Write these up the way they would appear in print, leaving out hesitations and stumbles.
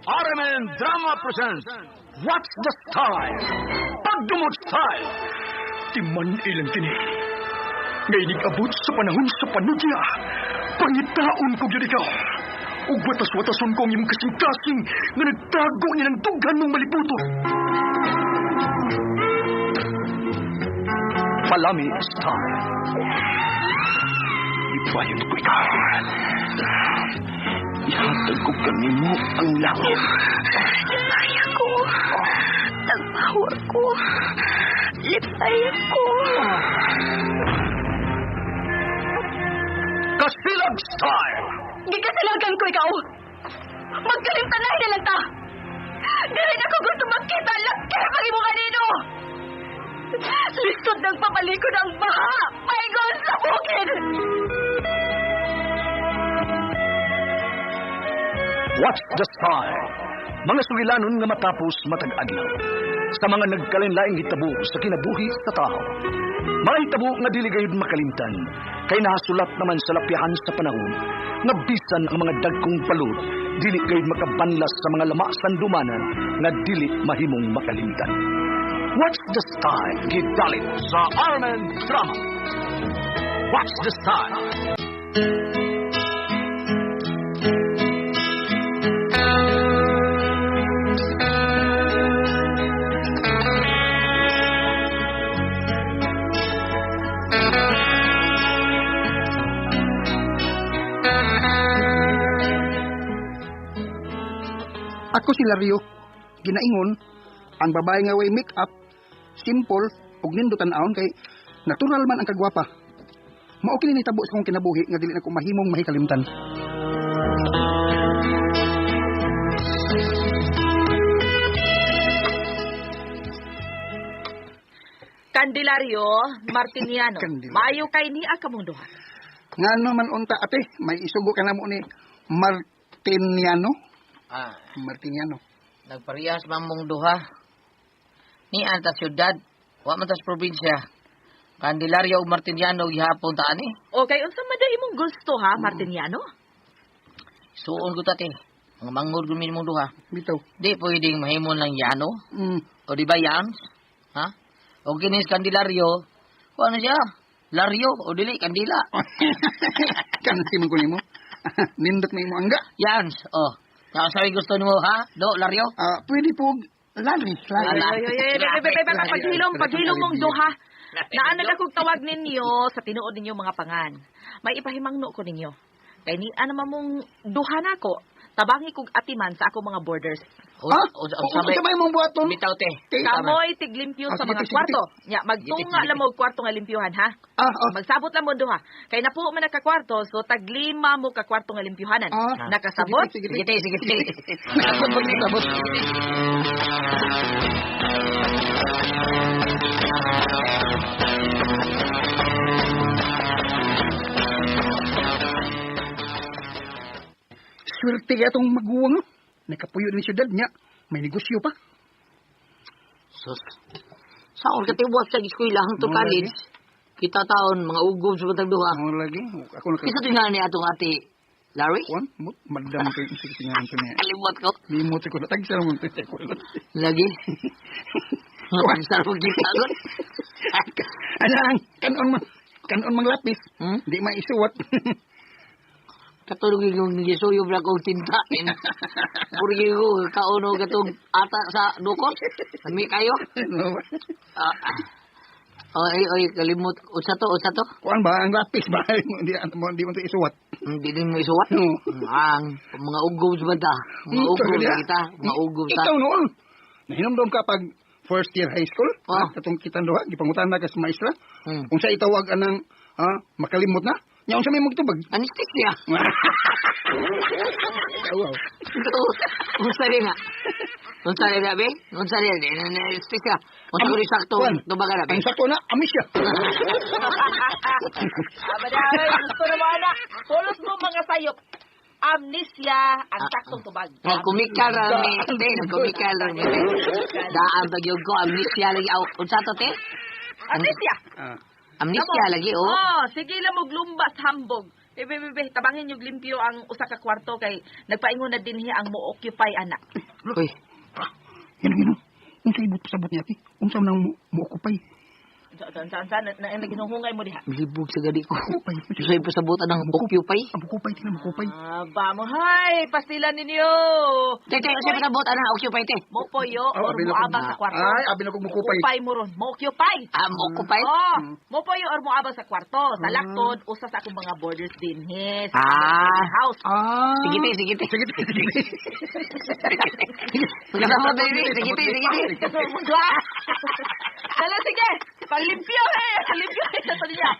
RMN Drama presents What's the Style? Pagdumot Style! Timan ilang kini. Nga abot sa panahon sa panudya. Pangitaon ko gyud ikaw. Ug watas-watason ko ang imong kasing-kasing nga nagtago ni ng dughan mong malibuto. Palami Style. Ipayon ko ikaw. Ihatag ko kanimo ang langit. Lipay ako. Tagpawa ko. Lipay ako. Kasilag Style! Gikasilagan ko ikaw. Magkalimtanay na lang ta. Dili na ko gusto makita laki pag imo kanino. Lisod ng papalikod ang baha. Paingon sa bukid. What's the Style? Mga sugilanon nga matapos matag adlaw. Sa mga nagkalinlaing hitabo sa kinabuhi sa tao. Mga hitabo nga dili gayud makalimtan, kay nahasulat naman sa lapyahan sa panahon, nga bisan ang mga dagkong palud, dili gayud makabanlas sa mga lama sandumanan nga dili mahimong makalimtan. What's the Style? Gidalit sa RMN Drama. What's the Style? Ako si Lario. Ginaingon, ang babae nga way make-up, simple, ug nindot tan-awon kay natural man ang kagwapa. Mao kini nitabo sa akong kinabuhi nga dili na ko mahimong mahikalimtan. Candelario Martiniano. Candelario. Maayo kay niya kamong duha. Ngano man unta ate, may isugo ka na mo ni Martiniano. Ah, Martiniano. nagparehas man mong duha. Ni anta syudad, wa man tas probinsya. Candelaria ug Martiniano gihapon ta ani. Okay, unsa man dahi imong gusto ha, Martiniano? Suon ko ta te. Mga mangod gud mong duha. Bitaw. Di pwedeng mahimon lang yano. O di ba yams? Ha? O kinis Candelario, o ano siya? Lario o dili kandila. Kansi man ko nimo. Nindot na imo angga. Yams, oh. Nakasabi gusto nimo ha? Do Lario? Ah, pwede po Larry, Larry. Ay, ay, ay, ay, ay, ay, ay, paghilom, paghilom mong duha. Naanag akong tawag ninyo sa tinuod ninyo mga pangan. May ipahimangno ko ninyo. Kay niya naman mong duha nako. Tabangi kog atiman sa akong mga borders. O, Ha? o, O, unsa ba imong buhaton? Bitaw te. Kamoy tiglimpyo Ah, sa sige, mga sige, kwarto. Nya, magtunga Sige, lang mo og kwarto nga limpyuhan ha. Ah, ah. Magsabot lang mo duha. Kay napuo man na ka kwarto, so taglima mo ka kwarto nga limpyuhanan. Ah, Nakasabot? Sige, Sige te, sige te. Nakasabot, nakasabot. Swerte kaya itong maguwang. No? Nakapuyo ni siyudad niya. May negosyo pa. Sus. Saon ka tiwas sa eskwelahan to Mo college. Kita taon mga ugob sa batang duha. Ano lagi? Ako naka... Kisa tingali ni atong ate Larry? Kuan? Madam ko yung sige ko niya. Kalimot ko. Limot ko na. Tagsa naman ito. Lagi. Sa ko kita ko. Ano ang kanon man kanon mang lapis. Hmm? Di maisuwat. Katulog yung gisuyob na kong tinta. Puri ko kauno katong ata sa dukot. Kami kayo. Ah, ah. Oy, oy, kalimot. Unsa to, unsa to? Kuan ba ang lapis ba? Hindi mo di mo ito isuwat. Hindi din mo isuwat. No. Ang mga ugob sa banda. Mga ugob Talaga. kita. Mga ugob ta. Ikaw noon. Nahinomdom ka pag first year high school, Oh. ha, katong kitang duha, gipangutan na ka sa maestra. Hmm. Unsa itawag anang makalimot na? Nya unsa may magtubag? Anesthesia. Wow. Unsa rin nga? Unsa rin nga, be? Unsa rin? Anesthesia. Unsa ko rin sakto Kuan, tubagan na, be? Ang sakto na, amisya. Aba na, ay, gusto na mo anak. Pulos mo mga sayop. Amnesia ang saktong tubag. Nagkumikal ra mi, te. Nagkumikal ra mi, te. Daan pa gyud ko, amnesia lagi. Aw, unsa to, te? Amnesia. Ah. Amnesia lagi, oh. Oh, sige lang mo glumbas hambog. Bebe, bebe, tabangin yung limpyo ang usa ka kwarto kay nagpaingon na dinhi ang mo-occupy anak. Uy, Yan, yan. Unsa ibot pasabot niya, ate? Unsa man ang mo-occupy? Saan, saan, saan, na naginuhungay mo diha? Libog sa gani ko. Occupy. Usay pasabutan ng occupy. Ang mukupay, tingnan mukupay. Ah, ba mo, hay, pastila ninyo. Te, te, usay pasabutan ng occupy, te. Mo poyo Oh, or abi na mo ko- abang sa kwarto. Ay, abi na ko mukupay. Mukupay mo ron. Mo occupy. Ah, mo-occupy? Oh, mo poyo or mo abang sa kwarto. Sa laktod, usa sa akong mga borders dinhi. Sa Ah. house. Ah. Sige, te, sige, te. Sige, te, sige, te. Pagkasabot na yun, sige, te, sige, te. Dala, sige. Paglimpyo, eh. Limpyo, eh. Sa niya.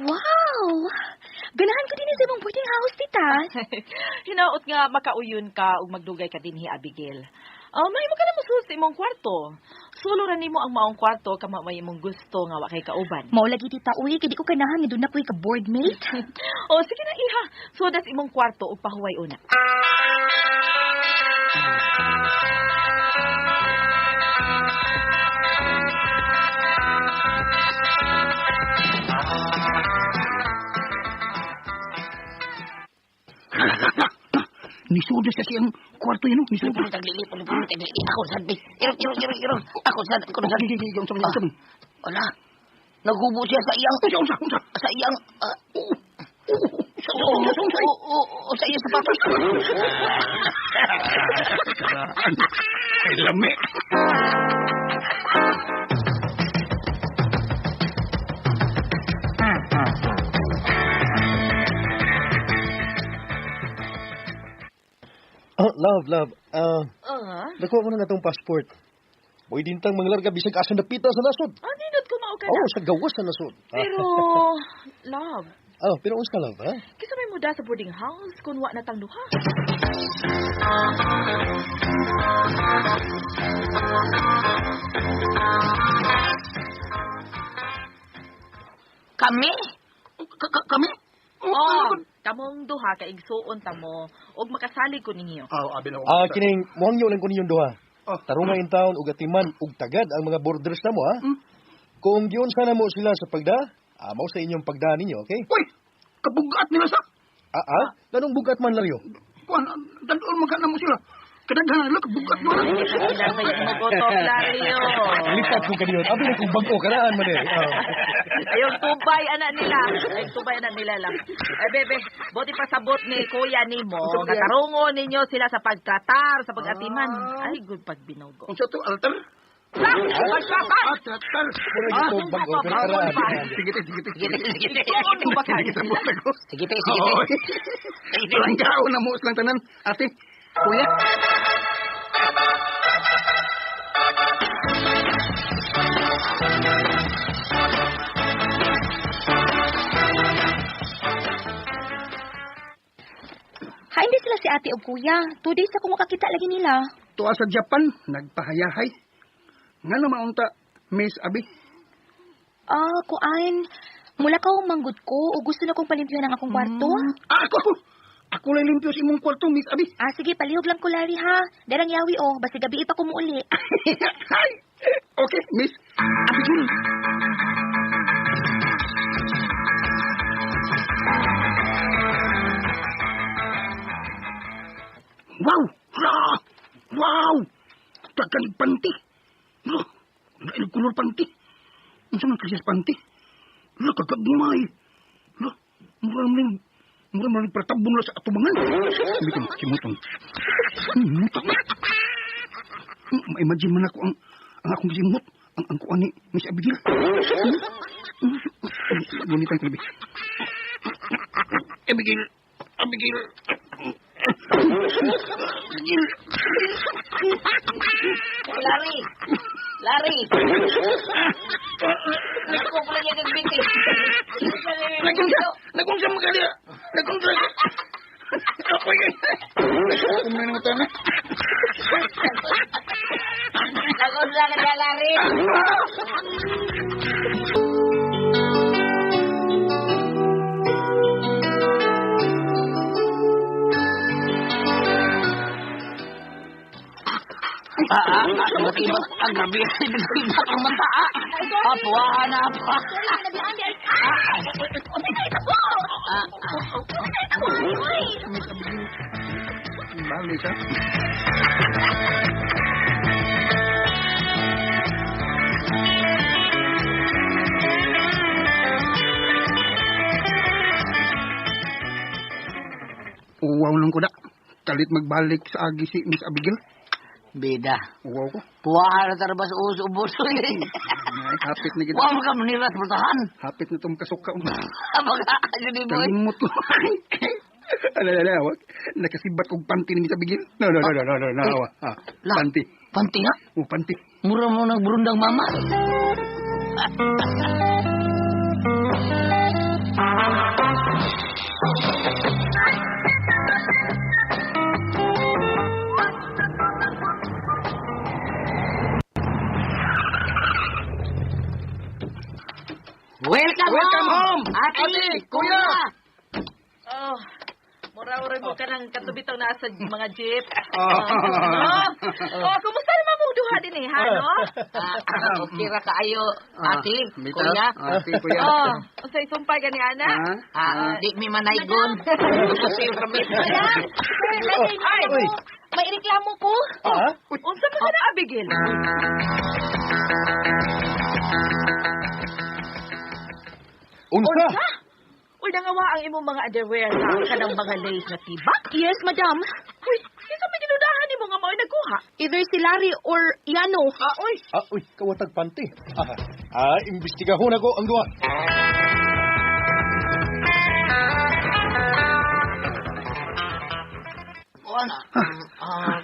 Wow! Ganahan ko din sa imong boarding house, tita. Hinaot nga makauyon ka ug magdugay ka dinhi, Abigail. Oh, may mo ka na mosulod sa imong kwarto. Sulo ra nimo ang maong kwarto kama may imong gusto nga wa kay kauban. Mao lagi, tita. Uy, kay di ko ganahan nga doon na ko'y ka board mate. Oh, sige na iha. Sudas imong kwarto ug pahuway una. Nisuod siya siyang kwarto yun, no? Nisuod. Pulong taglili, pulong taglili. Ako sad, be. Irong, irong, irong, irong. Ako sad, ako sad. Sige, sige, unsa man, unsa man. Wala. Naghubo siya sa iyang... Unsa, unsa, unsa. Sa iyang... Unsa, unsa, unsa. Sa iyang sapatos. Ay, lami. Oh, love, love. Ah, Ah, nakuha ko na nga tong passport. Boy, dintang manglarga bisag asa napita sa nasod. ah, nindot ko mao ka na. Oh, sa gawas sa nasod. Pero, love, Oh, pero unsa love, ha? kisa may muda sa boarding house kung wa na tang duha. Kami? Kami? Oh, kamong duha kay igsuon ta mo ug makasalig ko ninyo. Ah, abi na ko. Ah, kining muhangyo lang ko ninyong duha. Oh. Tarunga in town ug atiman ug tagad ang mga borders namo, ha? Hmm? Kung giunsa na mo sila sa pagda, amaw sa inyong pagda ninyo, okay? Uy, kabugat nila sa. Ah, ah, ganong bugat man laryo. Kuan, dandol magana mo sila. Kadaghan nila kabugat mo. Ilan ba yung magotok, Lario? Lipat ko kaniyon. Abi na kung bag-o karaan man eh. Ah. Ayong tubay anak nila. Ayong tubay anak nila lang. Eh, bebe, buti pa sabot ni kuya nimo. Katarungo ninyo sila sa pagtratar, sa pag-atiman. Ay, good pagbinugo. Unsa to altar? Sa pagtratar! Ah, tratar. Mura gyud tong bag-o pero karaan. Sige, te, sige, te, sige. Sige, sige. Isuon mo ba kayo? Sige, sabot ako. Sige, te, sige, te. Oo. Langkaon na mo silang tanan. Ate, kuya. Hain di sila si ate o kuya. 2 days ako makakita lagi nila. Tuwa sa Japan, nagpahayahay. Nga maunta, Miss Abi. Ah, kuan. Mula ka manggod ko o gusto na kong palimpyuhan ang akong kwarto. Ah, ako, ako. Ako lang limpyo sa imong kwarto, Miss Abi. Ah, sige, palihog lang ko, Larry, ha? Darang yawi, oh. Basta gabi pa ko muuli. Hi. Okay, Miss Abigail. Wow! Ra! Wow! Tagan panty. Ra! Lain kulor panty. Unsa man klaseng panty? Ra kagagmay. Ra, mura man mura man pratabon ra sa atubangan. Sabi ko simuton. Mutak. Ma-imagine man ako ang akong simot, ang kuan ni Miss Abigail. Gunitan ko labi. Abigail, Abigail. Abigail. Larry! Larry! Naku, pala niya kagbiti. Nagungsa, nagungsa magalia. Nagungsa. Ako yun. Ako na nang tana. Nagungsa ka niya, Larry! Ibat-ibat. Ah, grabe. Ibat-ibat ang mata. Ah, puwahan na. Sorry, nabiyaan di ay. Unsa ka itabo? Unsa ka itabo? Uy! Miss Abigail. Bali siya. Uwaw lang ko da. Kalit magbalik sa agi si Miss Abigail. Bida. Uwaw ko. Puwahan na tarabas ubos-ubos. Ay, hapit na kita. Wa mo ka maniras pultahan. Hapit na itong kasuka. Baga, yun boy. Kalimot ko. Ala, ala, ala. Nakasibat kong panty ni Miss Abigail. No, no, no, no, no, no, no. Ah, La. panty. Panty nga. Oh, panty. Mura mo nagburundang mama. Welcome, Welcome home! Ate, Ate, Kuya! Oh, mura-ura mo ka ng katubitaw na sa mga jeep. Oh. Oh, kumusta naman mong duha din eh, ha, no? Ah, okay ra kaayo, ate, Bitaw. kuya. Ate, kuya. Oh, unsay sumpay gani ana? Ah, Ah, di mi manaygon. Kasi ramit. Madam, sir, Ay! may may reklamo ko. Ah? Unsa man ka na, Abigail? Unsa? Unsa? Uy, nangawa ang imong mga underwear sa kanang mga lace na tibak. Yes, madam. Uy, kinsa may ginudahan nimo nga mao'y nagkuha? Either si Larry or Yano. Ah, uy, Ah, uy, kawatag panty. Ah, imbestigahon ako ang duha. Kuan,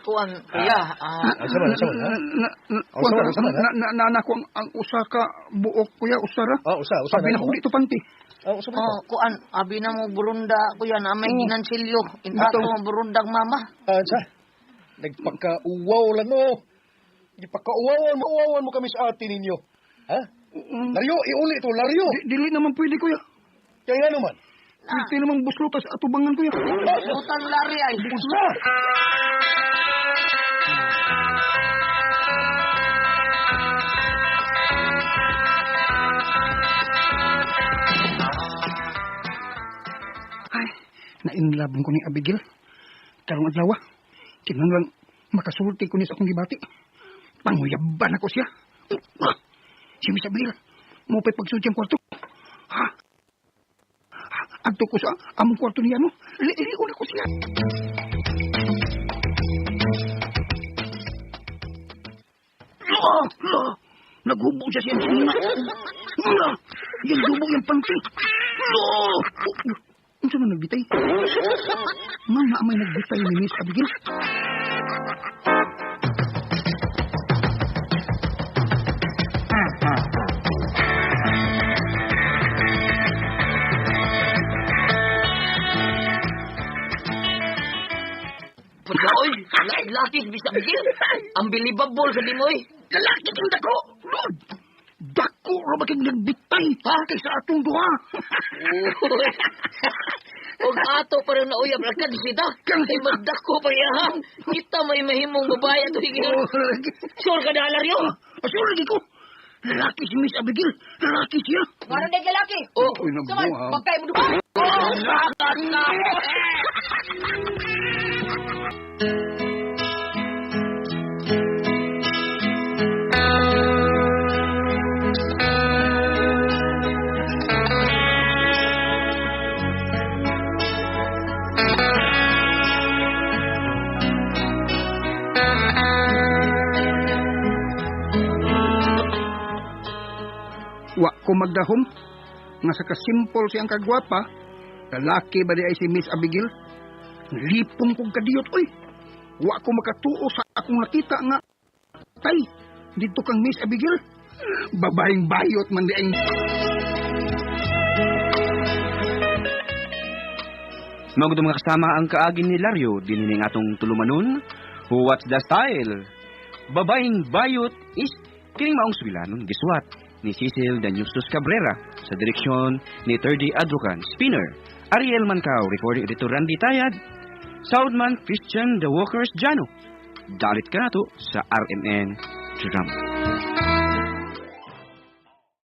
kuan, kuya. Ah, Asa man, asa man, ha? Na, Oh, sama, sama, ha? na, na, na, na, ko ang usa ka buok, kuya, usara. Ah, usa, usa. Sabi na ko dito panty. Ah, usa ba? oh, kuan, abi na mo burunda, kuya, na may Oh. ginansilyo. Intato Ito. mo burundang mama. Ah, unsa? Nagpakauwaw lang mo. Gipakauwawan mo, uwawan mo kami sa ate ninyo. Ha? Laryo, iuli to, laryo. Dili naman pwede, kuya. Kaya nga naman. Pwede naman buslo tas atubangan, kuya. Utang lari ay. Unsa? Ay, na-inlove ko ni Abigail. Karong adlaw, kinahanglan makasulti ko ni sa akong gibati. Panguyaban ako siya. Si Miss Abigail, mo pa'y pagsulti ang kwarto. Ha? Adto ko sa among kwarto niya, no? Lion ako siya. Lo! Lo! Naghubo siya siyang sinina. Lo! Yung hubo yung panty. Lo! Unsa man nagbitay? Nga na may nagbitay ni Miss Abigail. Puta, oy, laki, bisa bigil. Unbelievable sa dimoy. Lalaki kang dako! Lord! Dako ra ba kang nagbitay ha? Kaysa atong duha. Uy. Og ato pa rin na uyab rakad sita. Kay magdako pa iyahang. Kita may mahimong babae ato higil. Sure ka na alaryo. Asuro lagi ko. Lalaki si Miss Abigail. Lalaki siya. Ngano na lalaki? Oh, Uy, Saman, nagbuha. pagkay mo duha. Wa ko magdahom. Nga sa kasimpol siyang kagwapa, lalaki ba di ay si Miss Abigail? Lipong kong kadiyot, oy. Wa ko makatuo sa akong nakita nga tay dito kang Miss Abigail. Babaeng bayot man di ay. Magod mga kasama ang kaagi ni Lario, dinining atong tulumanon. What's the style? Babaeng bayot is kining maong sugilanon gisuwat ni Cecil Danyusus Cabrera sa direksyon ni 30 Adrocan Spinner, Ariel Mancao, recording editor Randy Tayad, Soundman Christian The Walkers Jano. Dalit ka nato sa RMN Drama.